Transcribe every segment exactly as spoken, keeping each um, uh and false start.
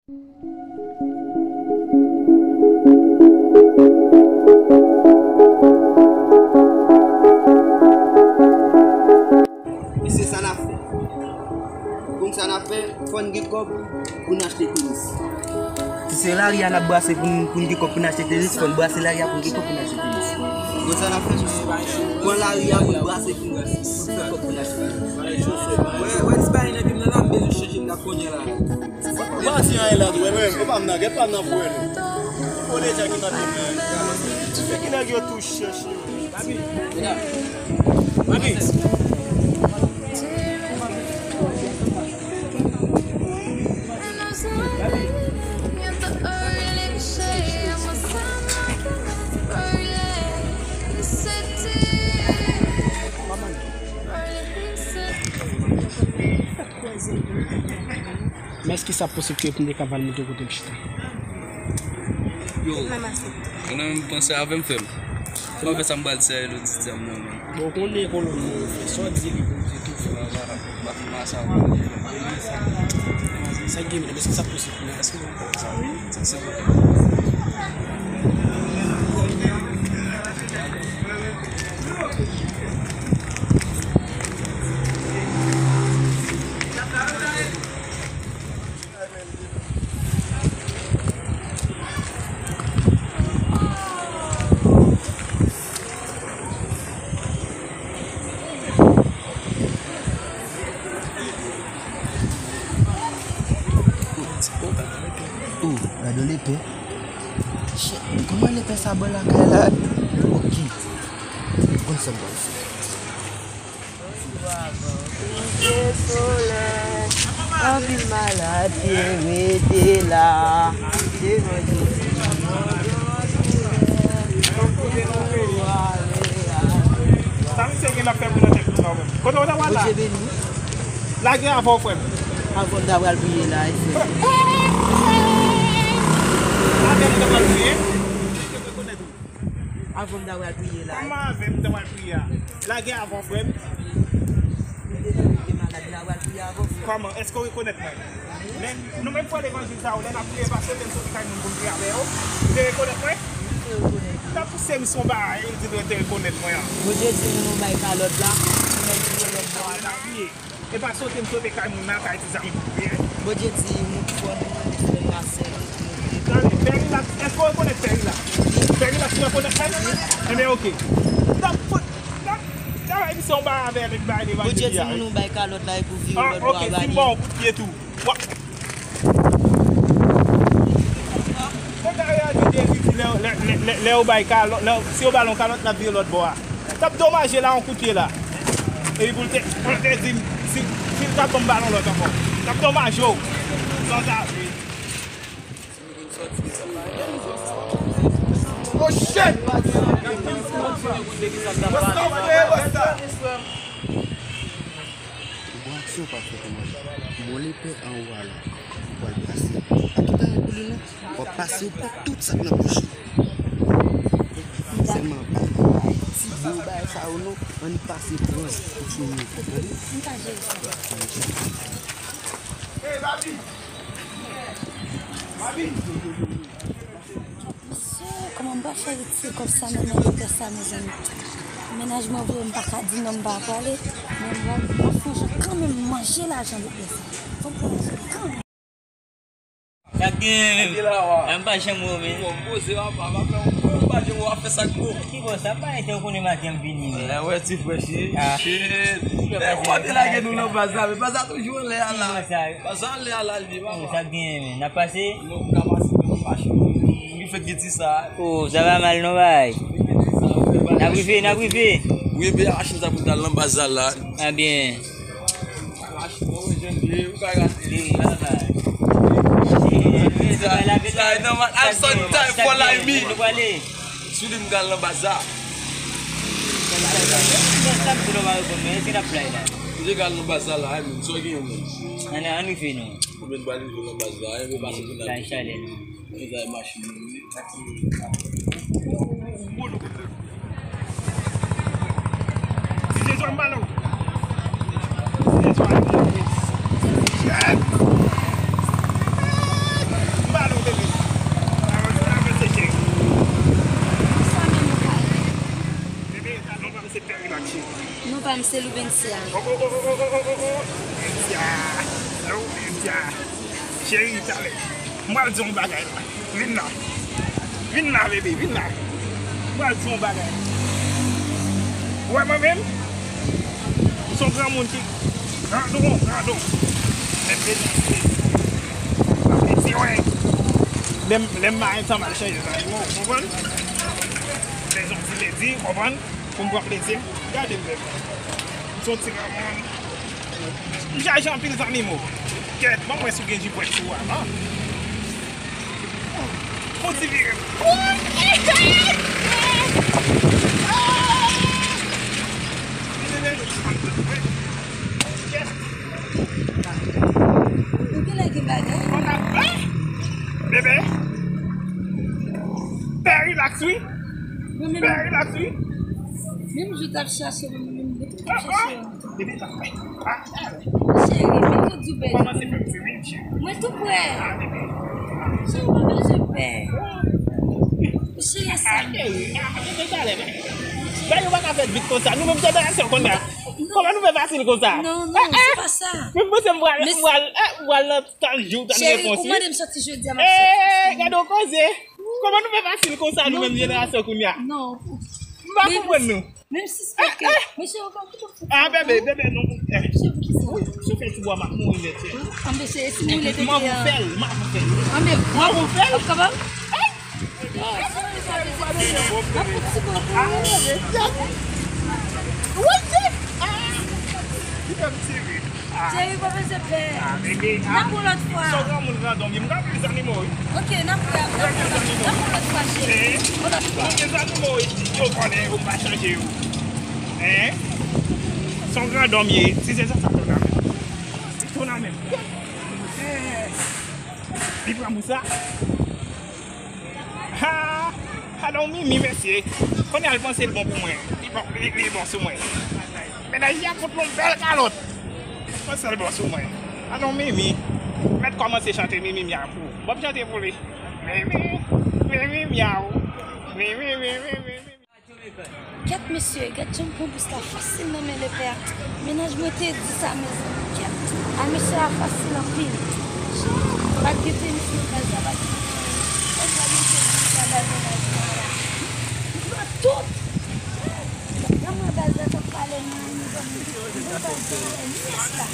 Mesye, sa n ap fè? Konn sa n ap fè? Fò n gen kòb pou n achte tenis. Si se lari a n ap brase pou n, pou n gen kòb pou n achte tenis, fò n brase lari a pou n gen kòb pou n achte tenis. Konn sa n ap fè? Pran lari a pou n brase pou n, pou n fè kòb pou n achte tenis. Wè, wè, ti bagay nan pye m nan la, m bezwen chanje m la kounye a la. Ou pa di anyen la tou, wè, wè, ou pa m nan, gèt pa m nan pou wè nou. Ou deja ki nan pye m nan. Fè ki nèg yo tou chèche. Papi, mèdam. Papi. Men èske sa posib ke pou m te ka pral montre kote m chita? Yo, ou nan menm panse avè m, frè m? Mwen fè sa m pral sèye lòt ti dam nan, men. Bon, ou konnen kolon nou fè sa w di li pou di tou, frè m. Sa gen, men èske sa posib pou mwen? Èske ou konn sa? Sa se Oh, gade yon lepè. Shit, kòman lepè sa bò lakay la? Ok. Konn sa m pral fè. Kouche solèy, anpil malad te rete la. Devan Jezi, Bondye, anpil malad. Sa misye gen l ap fè pou nan tèt nou la, menm? Kote w t ap al la? Bondye beni. Lage avan w, frè m. Avan m ta pral priye la, e frè. Lage avan m ta pral priye. Avan m ta pral priye la. Kòman avè m ta pral priye a? Lage avan, frè m. Ou deja te malad la, pral priye avan, frè. Kòman? Èske w rekonèt mwen? Men, nou menm fwa levanjil sa yo, lè n ap priye, pastè te m soti kay moun pou m priye avè yo. Ou te rekonèt mwen? M te rekonèt ou. T ap pouse m sou bagay, li di l te rekonèt mwen an. Bondye di moun ou bay kalòt la, ou mèt vye lòt bò a la. N ap priye. E pa sote m sote kay moun nan, kay ti zanmi m. Bondye di moun fò nou, nou fò nou pa sèl, nou vle. Tande, Pè Rilaks, èske w rekonèt Pè Rilaks? Pè Rilaks, ou rekonèt Pè Rilaks? Enben, oke. N ap fout, n ap, travay misye yon bagay avè nèg bagay levanjil. Bondye di moun ou bay kalòt la, epi w vire lòt bò a ba li. Ah, oke, si m ba w kout pye tou. Wa- Nèg la reyalite li di lè, lè, lè, lè, lè yo bay kalòt, lè, si yo ba l yon kalòt, l ap vire lòt bò a. T ap domaje la yon kout pye la. Epi pou l te, pou l te di m, si, si l t ap ban m balon lòt ankò. T ap domaje w. Sanzave. Oh shit! What's up, man? What's up? Bon aksyon w pral fè kòmandan. Bon lepè anwo a la. Ou pral pase a. Pa kite anyen pou li non. W ap pase, w pran tout sa k nan pòch li. Sèlman pa bay ti bon bagay sa yo non. Ann pase pran l pou fini, konprann? M pa jere sa. Hey, Babi! Babi! Mesye, kòman m pral fè retire kòb sa nan men lepè sa, mezanmi? Mennaj mwen voye m pa ka di non, m pa prale, men m pral, m ap fè yon jan kanmenm manje lajan lepè sa. Fò m pran lajan kanmenm. Sa gen, m pa janm wè w, men. Bon, poze, papa, m ap fè yon kou, m pa janm wè w ap fè sa k bon. Ki bò sa? M pa rete, ou konnen maten m vini, men. Wè, ti frè, shit. Ah. Shit. Ki bò sa? Lage nou nan baz la, men baz la toujou anlè a la. Ki bò sa? Baz la anlè a la, li, papa. Sa gen, men. N ap pase? Nou ka pase, men nou mache. Ki fèt ki di sa? Oh, sa va mal non, bay. N ap rive, n ap rive. Wi, men machin sa pou t al nan baz la, la. Ah, byen. Machin, non, wi, jan l ye, ou ka gade. Wi, sa va. Sa, sa, non, man, al son time for like me. Nou prale. Sou li m ka al nan baz la. Sa m di nou pa reponn mwen, èske n ap fly la? M te ka al nan baz la, la, men, sa w genyen, men. Ann, ann rive non. Konbyen n pral rive nan baz la, e, men, machin pou n al. Sa e chalè. Mezanmi, machin nan, wi. Ti Jezwa m pale w. Ti Jezwa. Se Louvencia. Oh, oh, oh, oh, oh, oh, oh, oh. Louvencia. Louvencia. Cheri, talè. M pral di yon bagay la. Vin la. Vin la, bebe, vin la. M pral di yon bagay. Ou wè mwen menm? M se yon granmoun ki grandon, grandon. Men m vle di, m vle di, lè m, lè m mare tan m al chanje zanimo, ou konprann? Lè zon ti ledi, ou konprann? Pou m pran plezi m. Gade m, bebe. M se yon ti granmoun. M chaje anpil zanimo. Kèt, ban m wè si w gen jipwèt sou ou a, non? Fon ti vire. Ou genlè gen bagay? Bebe. Fè rilaks, wi. Mwen menm, fè rilaks, wi. Menm jou t ap chache mwen, menm jou t ap chache mwen. Cheri, men tou di bèl. Mwen tou prè. Cheri, pa bezwen pè. Cheri, sa. Bagay yo pa ka fèt vit konsa. Nou menm se relasyon konnya. Kòman nou fè fasil konsa? Non, non, se pa sa. Mwen panse m pral, m pral, eh, m pral nan tan jou, tan repons, wi. Cheri, ou mande m soti jodi a, m ap soti. Eh, gade yon koze. Kòman nou fè fasil konsa, nou menm jenerasyon konnya? Non. M pa konprann nou. Menm sispèk ke. Men cheri, ou konn ki pou fè. Ah, bebe, bebe, non. Cheri, poukisa? Wi, si w fè ti bwa, m ap mouri nèt, cheri. Anben, cheri, si nou leve. M ap fè l, m ap fè l. Anben, m ap fè l. Kòman? Cheri, pa bezwen pè. M ap fè ti bwa pou ou. Wi, cheri. Ah. Li fè m tire. Cheri, pa bezwen pè. Ah, bebe, ah. N ap wè yon lòt fwa. Sou granmoun grandon, m ka pran zanimo, wi. Ok, n ap wè, n ap wè, n ap wè yon lòt fwa, cheri. Yon lòt fwa. Mwen gen zanimo, wi, yo konnen, yo pa chanje, yo. Hein? Son grandon ye, si se sa, sa tounen menm. Li tounen menm. Eh. Li pran mousa. Ha! Alon Mimi, mesye. Kounye a l panse l bon pou mwen. Li bon, li, li bon sou mwen. Mennaj li a fout mwen bèl kalòt. Panse l bon sou mwen. Alon Mimi. Mèt kòmanse chante Mimi Myaw pou ou. M ap chante pou li. Mimi, Mimi Myaw. Mimi, Mimi, Mimi. Kèt mesye, gad jan m pran bous la fasil nan men lepè a. Mennaj mwen te di sa, mezanmi, kèt. A mesye a fasil anpil. Jan, pa t gen tenis nan baz la, pa t gen anyen. Kòman mesye di sa bay mennaj mwen la? M pran tout. Granmoun baz la t ap pale nan mezanmi. M pran baz la, yes la.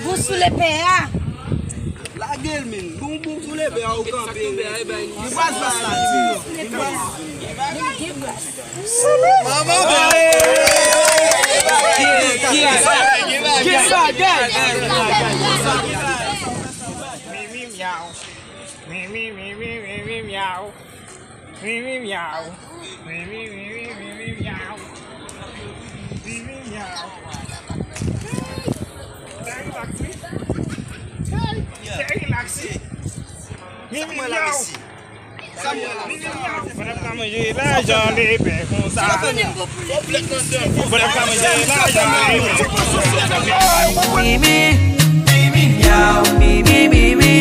Bon sou lepè a. Lage l, men. Bon, bon sou lepè a, ou kanpe. Li baz la, li baz. Li baz. Manman, men. Kisa, kisa, kisa. Mimi, myaw. Mimi, mimi, mimi, myaw. Mimi, myaw. Mimi, mimi, mimi, myaw. Mimi, myaw. Hey! Fè rilaks, wi. Hey! Fè rilaks, wi. Mimi, myaw. Mimi, myaw. Pandan m ka manje lajan lepè konsa. Pandan m ka manje lajan lepè konsa. Mimi, mimi, myaw. Mimi, mimi,